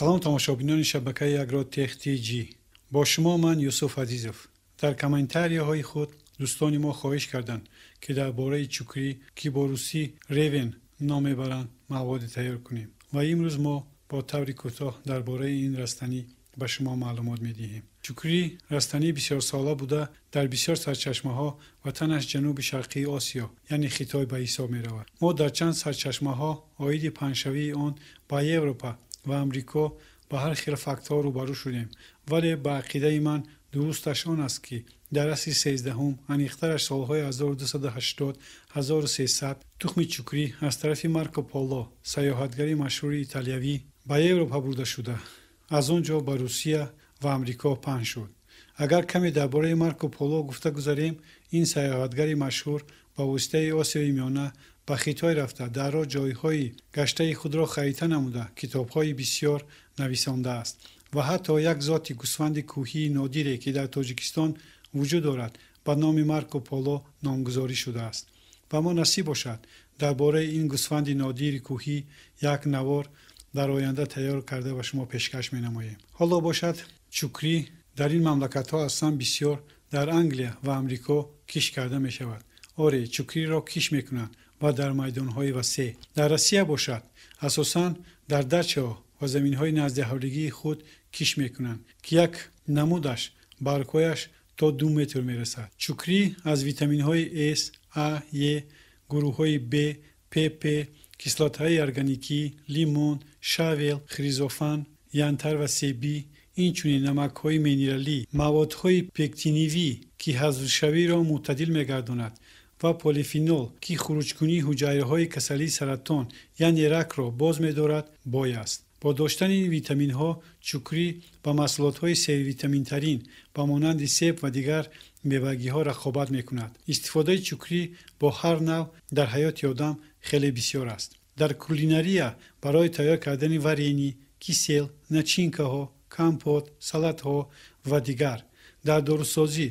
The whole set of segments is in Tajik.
Салом, тамошобинони шабакаи Агротех ТЖ. Бо шумо ман, Юсуф Азизов. Дар комментарияҳои худ дӯстони мо хоҳиш карданд, ки дар бораи чукрӣ, ки бо русӣ ревен ном мебаранд, маводе тайёр кунем ва имрӯз мо бо таври кӯтоҳ дар бораи ин растанӣ ба шумо маълумот медиҳем. Чукрӣ растании бисёрсола буда, дар бисёр сарчашмаҳо ватанаш Ҷануби Шарқии Осиё, яъне Хитой ба ҳисоб меравад. Мо дар чанд сарчашмаҳо оиди паҳншавии он ба Европа ва Амрико ба ҳар хел фактҳо рӯбарӯ шудем, вале ба ақидаи ман дурусташ он аст, ки дар асри 13-ум, аниқтараш солҳои 1280 1300, тухми чукрӣ аз тарафи Марко Поло, саёҳатгари машҳури италиявӣ, ба Европа бурда шуда, аз он ҷо ба Русия ва Амрико паҳн шуд. Агар каме дар бораи Марко Поло гуфта гузарем, ин саёҳатгари машҳур ба воситаи Осиёи Миёна ба Хитой рафта, дар роҳ ҷойҳои гаштаи худро харита намуда, китобҳои бисёр нависондааст ва ҳатто як зоти гӯсфанди кӯҳии нодире, ки дар Тоҷикистон вуҷуд дорад, ба номи Марко Поло номгузорӣ шудааст. Ва мо насиб бошад, дар бораи ин гӯсфанди нодири кӯҳӣ як навор дар оянда тайёр карда, ба шумо пешкаш менамоем. Ҳоло бошад, чукрӣ дар ин мамлакатҳо аслан бисёр дар Англия ва Амрико кишт карда мешавад. Оре, чукриро кишт мекунанд ва дар майдонҳои васеъ. Дар Россия бошад, асосан дар дачаҳо ва заминҳои наздиҳавлигии худ кишт мекунанд, ки як намудаш баргҳояш то 2 метр мерасад. Чукрӣ аз витаминҳои С, А, Е, гурӯҳҳои Б, ПП, кислотаҳои органикӣ, лимон, щавель, хризофан, янтарь ва себӣ, инчунин намакҳои минералӣ, маводҳои пектинивӣ, ки ҳазмшавиро мӯътадил мегардонад, ва полифенол, ки хуруҷкунии ҳуҷайраҳои касалии саратон, яъне ракро боз медорад, бой аст. Бо доштани ин витаминҳо чукрӣ ба маҳсулотҳои сервитаминтарин ба монанди себ ва дигар мевагиҳо рақобат мекунад. Истифодаи чукрӣ бо ҳар навъ дар ҳаёти одам хеле бисёр аст. Дар кулинария барои тайёр кардани варенье, кисел, начинкаҳо, компот, салатҳо ва дигар. Дар дорусозӣ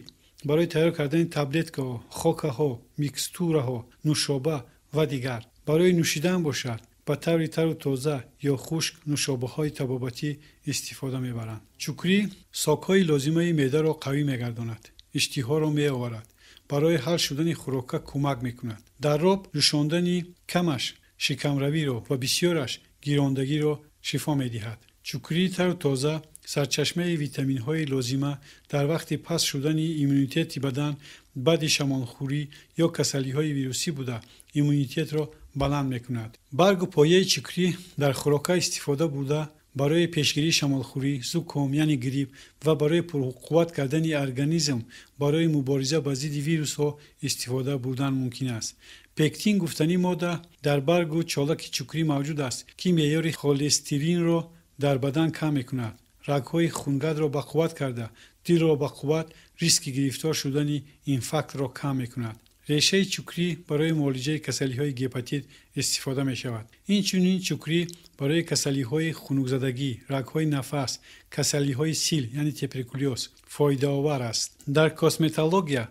барои тайёр кардани таблеткаҳо, хокаҳо, микстураҳо, нӯшоба ва дигар. Барои нӯшидан бошад, ба таври тару тоза ё хушк нӯшобаҳои табобатӣ истифода мебаранд. Чукрӣ сокҳои лозимаи меъдаро қавӣ мегардонад, иштиҳоро меоварад, барои ҳал шудани хӯрока кӯмак мекунад. Дар об ҷӯшондани камаш шикамравиро ва бисёраш гирондагиро шифо медиҳад. Чукрии тару тоза сарчашмаи витаминҳои лозима дар вақти паст шудани иммунитети бадан баъди шамолхӯрӣ ё касалиҳои вирусӣ буда, иммунитетро баланд мекунад. Баргу пояи чукрӣ дар хӯрока истифода бурда, барои пешгирии шамолхӯрӣ, зуком, яъне грипп, ва барои пурқувват кардани организм барои мубориза ба зидди вирусҳо истифода бурдан мумкин аст. Пектин гуфтанӣ модда дар баргу чолаки чукрӣ мавҷуд аст, ки меъёри холестеринро дар бадан кам мекунад, рагҳои хунгардро бақувват карда, дилро бақувват, риски гирифтор шудани инфарктро кам мекунад. Решаи чукрӣ барои муолиҷаи касалиҳои гепатит истифода мешавад. Инчунин чукрӣ барои касалиҳои хунукзадагӣ, рагҳои нафас, касалиҳои сил, яъне туберкулёз, фоидаовар аст. Дар косметология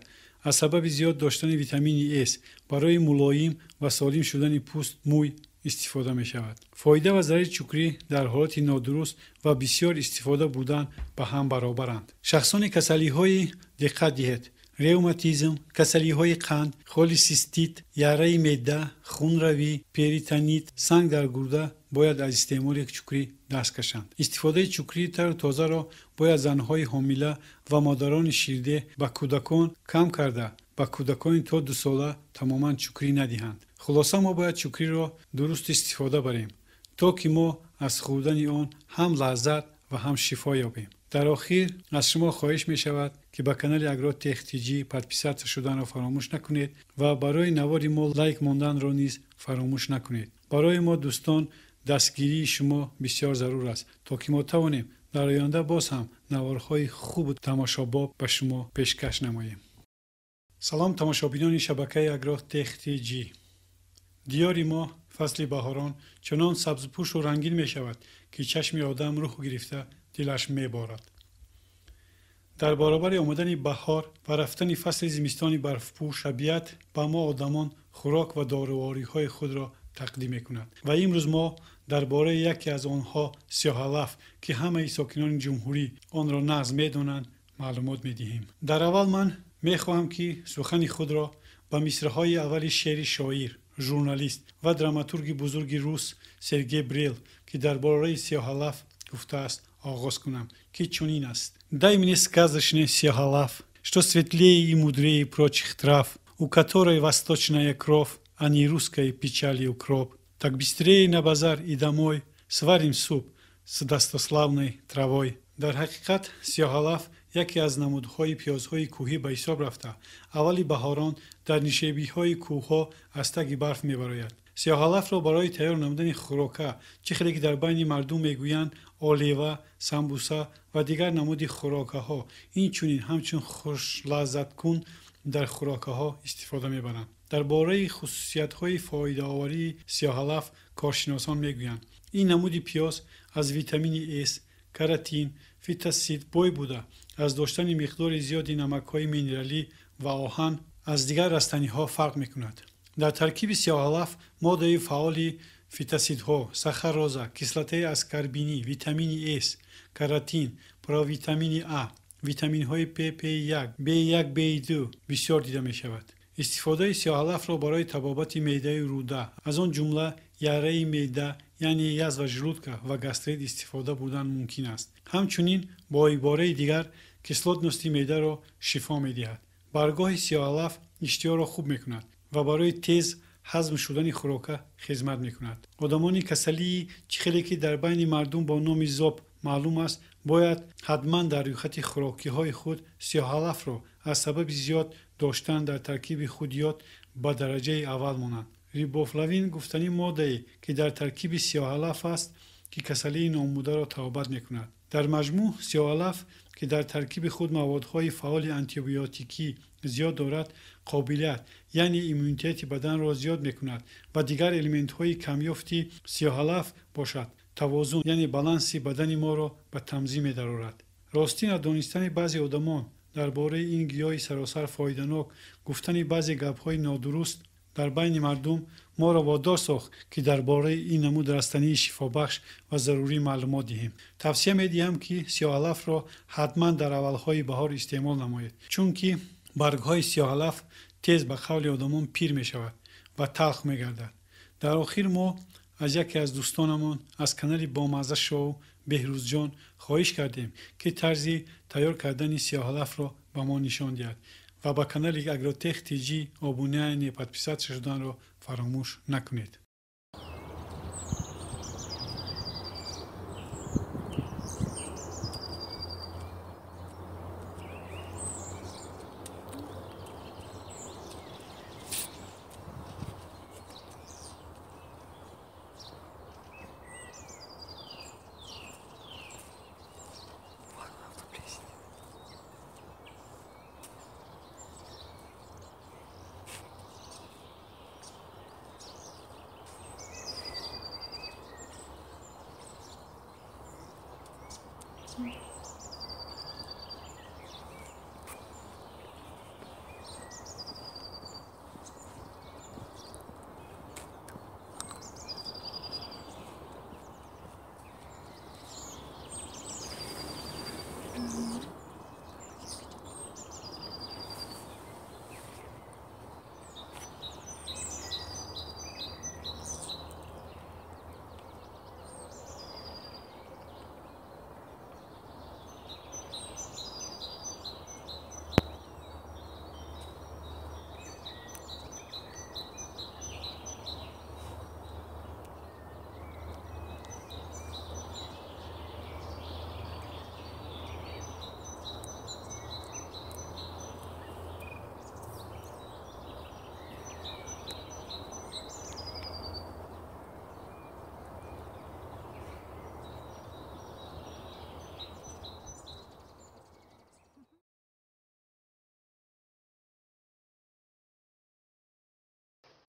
аз сабаби зиёд доштани витамини С барои мулоим ва солим шудани пӯст, мӯй истифода мешавад. Фоида ва зарари чукрӣ дар ҳолати нодуруст ва бисёр истифода бурдан ба ҳам баробаранд. Шахсони касалиҳои, диққат диҳед, ревматизм, касалиҳои қанд, холесистит, яраи меъда, хунравӣ, перитонит, санг дар гурда бояд аз истеъмоли чукрӣ даст кашанд. Истифодаи чукрии тару тозаро бояд занҳои ҳомила ва модарони ширдеҳ ба кӯдакон кам карда, ба кӯдакони то 2 сола тамоман чукрӣ надиҳанд. Хулоса, мо бояд чукриро дуруст истифода барем, то ки мо аз хӯрдани он ҳам лаззат ва ҳам шифо ёбем. Дар охир аз шумо хоҳиш мешавад, ки ба канали Агротех ТЖ подписаться шуданро фаромӯш накунед ва барои навори мо лайк монданро низ фаромӯш накунед. Барои мо, дӯстон, дастгирии шумо бисёр зарур аст, то ки мо тавонем дар оянда боз ҳам наворҳои хубу тамошобоб ба шумо пешкаш намоем. Салом, тамошобинони шабакаи Агротех ТЖ. Диёри мо фасли баҳорон чунон сабзпӯшу рангин мешавад, ки чашми одам рӯҳ гирифта, дилаш меборад. Дар баробари омадани баҳор ва рафтани фасли зимистони барфпӯш, табиат ба мо одамон хӯрок ва дорувориҳои худро тақдим мекунад ва имрӯз мо Дар бораи яке аз онҳо, сиёҳалаф, ки ҳамаи сокинони ҷумҳурӣ онро нағз медонанд, маълумот медиҳем. Дар аввал ман мехоҳам, ки сухани худро ба мисраҳои аввали шеъри шоир, журналист ва драматурги бузурги рус Сергей Брил, ки дар бораи сиёҳалаф гуфтааст, оғоз кунам, ки чунин аст: «Дай мне сказочный сиёҳалаф, что светлее и мудрее прочих трав, у которой восточная кровь, а не русской печали укроп. Так быстрее на базар и домой, сварим суп с достославной травой». Дар ҳақиқат, сиёҳалаф яке аз намудҳои пиёзҳои кӯҳӣ ба ҳисоб рафта, аввали баҳорон дар нишебиҳои кӯҳҳо аз таги барф мебарояд. Сиёҳалафро барои тайёр намудани хӯрока, чӣ хеле ки дар байни мардум мегӯянд, олева, самбуса ва дигар намуди хӯрокаҳо, инчунин ҳамчун хушлаззаткун дар хӯрокаҳо истифода мебаранд. Дар бораи хусусиятҳои фоидаоварии сиёҳалаф коршиносон мегӯянд: ин намуди пиёз аз витамини С, каротин, фитонсид бой буда, аз доштани миқдори зиёди намакҳои минералӣ ва оҳан аз дигар растаниҳо фарқ мекунад. Дар таркиби сиёҳалаф моддаи фаъоли фитонсидҳо, сахароза, кислотаи аскорбинӣ, витамини С, каротин, провитамини А, витаминҳои ПП1, В1, В2 бисёр дида мешавад. Истифодаи сиёҳалафро барои табобати меъдаю рӯда, аз он ҷумла яраи меъда, яъне язва желудка, ва гастрит истифода бурдан мумкин аст. Ҳамчунин, бо ибораи дигар, кислотности меъдаро шифо медиҳад. Баргоҳи сиёҳалаф иштиҳоро хуб мекунад ва барои тез ҳазм шудани хӯрока хизмат мекунад. Одамони касалии, чӣ хеле ки дар байни мардум бо номи зоб маълум аст, бояд ҳатман дар рӯйхати хӯрокиҳои худ сиёҳалафро аз сабаби зиёд доштан дар таркиби худ йод ба дараҷаи аввал монанд. Рибофлавин гуфтанӣ моддае, ки дар таркиби сиёҳалаф аст, ки касалии номбударо табобат мекунад. Дар маҷмӯъ, сиёҳалаф, ки дар таркиби худ маводҳои фаъоли антибиотикӣ зиёд дорад, қобилият, яъне иммунитети баданро зиёд мекунад ва дигар элементҳои камёфти сиёҳалаф бошад, тавозун, яъне баланси бадани моро ба танзим медарорад. Ростӣ, надонистани баъзе одамон дар бораи ин гиёҳи саросар фоиданок, гуфтани баъзе гапҳои нодуруст дар байни мардум моро водор сохт, ки дар бораи ин намуд растании шифобахш ва зарурӣ маълумот диҳем. Тавсия медиҳам, ки сиёҳалафро ҳатман дар аввалҳои баҳор истеъмол намоед, чунки баргҳои сиёҳалаф тез, ба қавли одамон, пир мешавад ва талх мегардад. Дар охир мо аз яке аз дӯстонамон аз канали Бомазза шоу, Беҳрӯзҷон, хоҳиш кардем, ки тарзи тайёр кардани сиёҳалафро ба мо нишон диҳад ва ба канали Агротех ТЖ обуна, яъне подписаться шуданро фаромӯш накунед.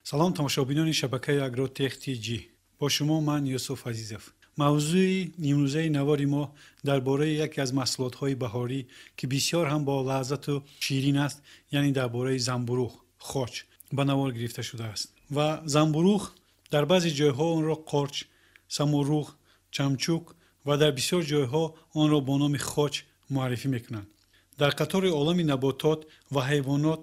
Салом, тамошобинони шабакаи Агротех ТЖ, бо шумо ман, Юсуф Азизов. Мавзӯи имрӯзаи навори мо дар бораи яке аз маҳсулотҳои баҳорӣ, ки бисёр ҳам бо лаззату ширин аст, яъне дар бораи замбуруғ, хоч, ба навор гирифта шудааст. Ва замбуруғ, дар баъзе ҷойҳо онро қорч, Саморуғ, чамчук ва дар бисёр ҷойҳо онро бо номи хоч муаррифӣ мекунанд. Дар қатори олами наботот ва ҳайвонот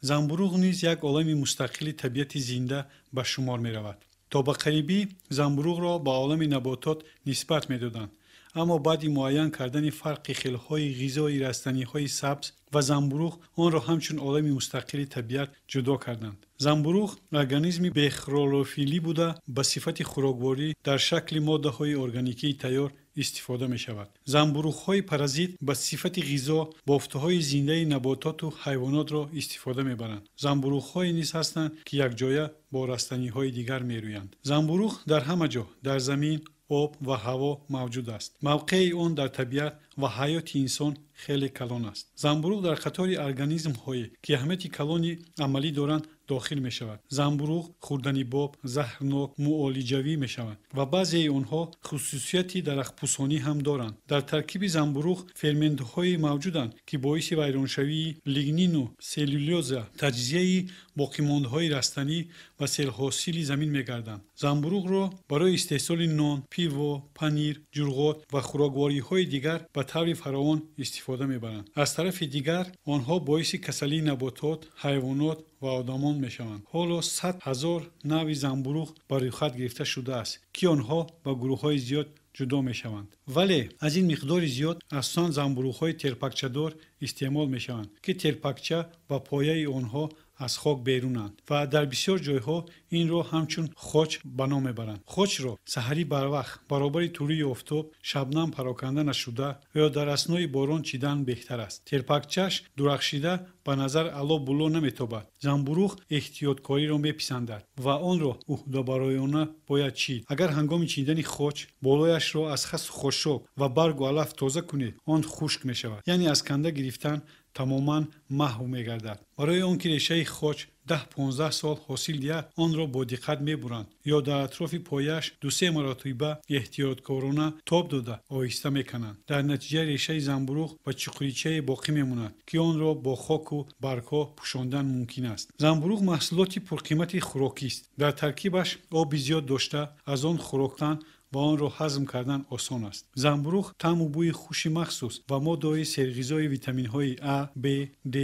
занбуруғ низ як олами мустақили табиати зинда ба шумор меравад. То ба қарибӣ занбуруғро ба олами наботот нисбат медоданд, аммо баъди муайян кардани фарқи хелҳои ғизои растаниҳои сабз ва занбуруғ онро ҳамчун олами мустақили табиат ҷудо карданд. Занбуруғ организми бехлорофилӣ буда, ба сифати хӯрокворӣ дар шакли моддаҳои органикии тайёр истифода мешавад. Занбуруғҳои паразит ба сифати ғизо бофтаҳои зиндаи набототу ҳайвонотро истифода мебаранд. Занбуруғҳое низ ҳастанд, ки якҷоя бо растаниҳои дигар мерӯянд. Занбуруғ дар ҳама ҷо дар замин, об ва ҳаво мавҷуд аст. Мавқеи он дар табиат ва ҳаёти инсон хеле калон аст. Занбуруғ дар қатори организмҳое, ки аҳамияти калони амалӣ доранд, дохил мешавад. Занбуруғ хӯрданибоб, заҳрнок, муолиҷавӣ мешаванд ва баъзеи онҳо хусусияти дарахтпӯсонӣ ҳам доранд. Дар таркиби занбуруғ ферментҳое мавҷуданд, ки боиси вайроншавии лигнину селлюлоза, таҷзияи боқимондаҳои растанӣ ва селҳосили замин мегарданд. Занбуруғро барои истеҳсоли нон, пиво, панир, ҷурғот ва хӯроквориҳои дигар ба таври фаровон истифода мебаранд. Аз тарафи дигар онҳо боиси касалии наботот, ҳайвонот ва одамон мешаванд. Ҳоло 100 000 навъи занбуруғ ба рӯйхат гирифта шудааст, ки онҳо ба гурӯҳҳои зиёд ҷудо мешаванд. Вале аз ин миқдори зиёд асосан занбуруғҳои телпакчадор истеъмол мешаванд, ки телпакча ва пояи онҳо аз хок берунанд ва дар бисёр ҷойҳо инро ҳамчун хоч ба ном мебаранд. Хочро саҳарӣ барвақт баробари тулӯи офтоб шабнам пароканда нашуда ё дар аснои борон чидан беҳтар аст. Телпакчаш дурахшида ба назар ало було наметобад. Занбуруғ эҳтиёткориро меписандад ва онро ӯҳдабароёна бояд чид. Агар ҳангоми чидани хоч болояшро аз хасу хошок ва баргу алаф тоза кунед, он хушк мешавад, яъне аз канда гирифтан тамоман маҳв мегардад. Барои он ки решаи хоч 10-15 сол ҳосил диҳад, онро бо диққат мебуранд ё дар атрофи пояш 2-3 маротиба эҳтиёткорона тоб дода оҳиста мекананд. Дар натиҷа решаи занбуруғ ба чуқуричае боқӣ мемонад, ки онро бо хоку баргҳо пӯшондан мумкин аст. Занбуруғ маҳсулоти пурқимати хӯрокист. Дар таркибаш оби зиёд дошта, аз он хӯроктан ва онро ҳазм кардан осон аст. Занбуруғ таъму бӯи хуши махсус ва моддаҳои серғизои витаминҳои А, Б, Д,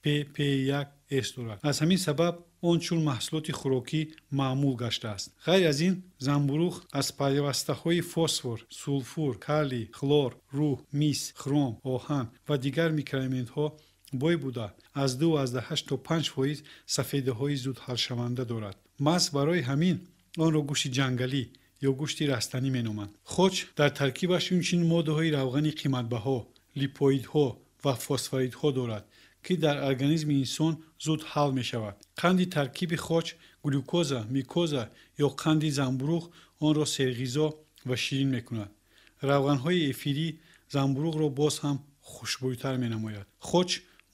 П, П1, С дорад. Аз ҳамин сабаб он чун маҳсулоти хӯрокӣ маъмул гаштааст. Ғайр аз ин занбуруғ аз пайвастаҳои фосфор, сулфур, калий, хлор, рӯҳ, мис, хром, оҳан ва дигар микроэлементҳо бой буда, аз 2,8 то 5% сафедаҳои зудҳалшаванда дорад. Маҳз барои ҳамин онро гӯшти ҷангалӣ ё гӯшти растанӣ меноманд. Хоч дар таркибаш инчунин моддаҳои равғани қиматбаҳо, липоидҳо ва фосфоридҳо дорад, ки дар организми инсон зуд ҳал мешавад. Қанди таркиби хоч, глюкоза, микоза ё қанди занбуруғ онро серғизо ва ширин мекунад. Равғанҳои эфирӣ занбуруғро боз ҳам хушбӯйтар менамояд. Хоч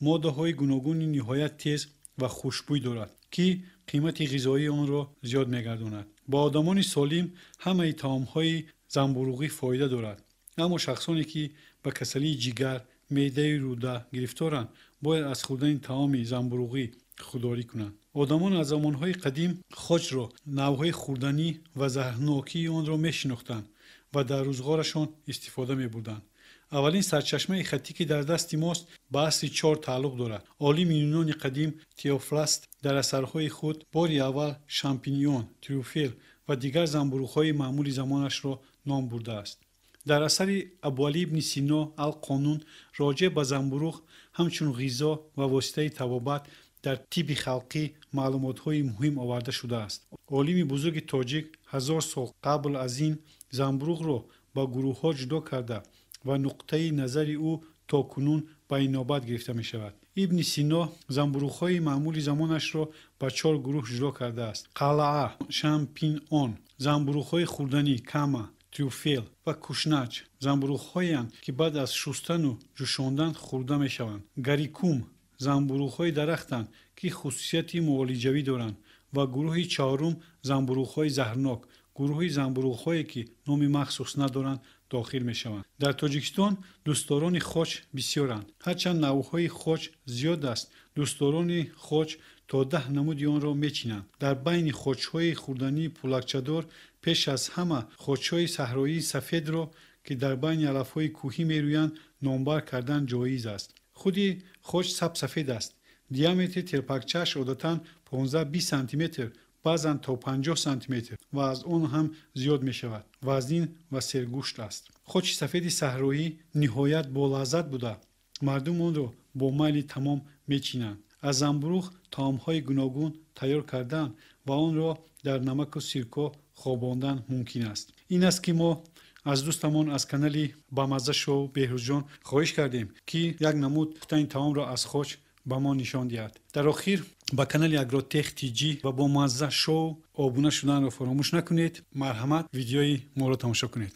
моддаҳои гуногуни ниҳоят тез ва хушбӯй дорад, ки қимати ғизоии онро зиёд мегардонад. Ба одамони солим ҳамаи таомҳои занбуруғӣ фоида дорад, аммо шахсоне ки ба касалии ҷигар, меъдаю рӯда гирифторанд, бояд аз хӯрдани таоми занбуруғӣ худдорӣ кунанд. Одамон аз замонҳои қадим хочро, навъҳои хӯрданӣ ва заҳрнокии онро мешинохтанд ва дар рӯзғорашон истифода мебурданд. Аввалин сарчашмаи хаттӣ, ки дар дасти мост, ба асри 4 тааллуқ дорад. Олими юнони қадим Теофраст дар асарҳои худ бори аввал шампиньон, трюфел ва дигар занбуруғҳои маъмули замонашро ном бурдааст. Дар асари Абуалӣ ибни Сино Ал-Қонун роҷеъ ба занбуруғ ҳамчун ғизо ва воситаи табобат дар тибби халқӣ маълумотҳои муҳим оварда шудааст. Олими бузурги тоҷик 1000 сол қабл аз ин занбуруғро ба гурӯҳҳо ҷудо карда ва нуқтаи назари ӯ то кунун ба инобат гирифта мешавад. Ибни Сино занбуруғҳои маъмули замонашро ба 4 гурӯҳ ҷудо кардааст: қалъа, шампиньон, занбуруғҳои хӯрданӣ, кама, трюфел ва кушнач занбуруғҳоеанд, ки баъд аз шустану ҷӯшондан хӯрда мешаванд. Гарикум занбуруғҳои дарахтанд, ки хусусияти муолиҷавӣ доранд, ва гурӯҳи чаҳорум занбуруғҳои заҳрнок, гурӯҳи занбӯруғҳое, ки номи махсус надоранд, дохил мешаванд. Дар Тоҷикистон дӯстдорони хоч бисёранд. Ҳарчанд навъҳои хоч зиёд аст, дӯстдорони хоч то 10 намуди онро мечинанд. Дар байни хочҳои хӯрдании пулакчадор пеш аз ҳама хочҳои саҳроии сафедро, ки дар байни алафҳои кӯҳӣ мерӯянд, номбар кардан ҷоиз аст. Худи хоч сабсафед аст. Диаметри телпакчааш одатан 15-20 сантиметр, баъзан то 50 сантиметр ва аз он ҳам зиёд мешавад. Вазнин ва сергӯшт аст. Хочи сафеди саҳроӣ ниҳоят болаззат буда, мардум онро бо майли тамом мечинанд. Аз занбӯруғ таомҳои гуногун тайёр кардан ва онро дар намаку сирко хобондан мумкин аст. Ин аст, ки мо аз дӯстамон аз канали Бамазза шоу Беҳрӯзҷон хоҳиш кардем, ки як намуд пухтани таомро аз хоч ба мо нишон диҳад. Дар охир ба канали Агротех Тҷ ва Бомазза шоу обуна шуданро фаромӯш накунед. Марҳамат, видеои моро тамошо кунед.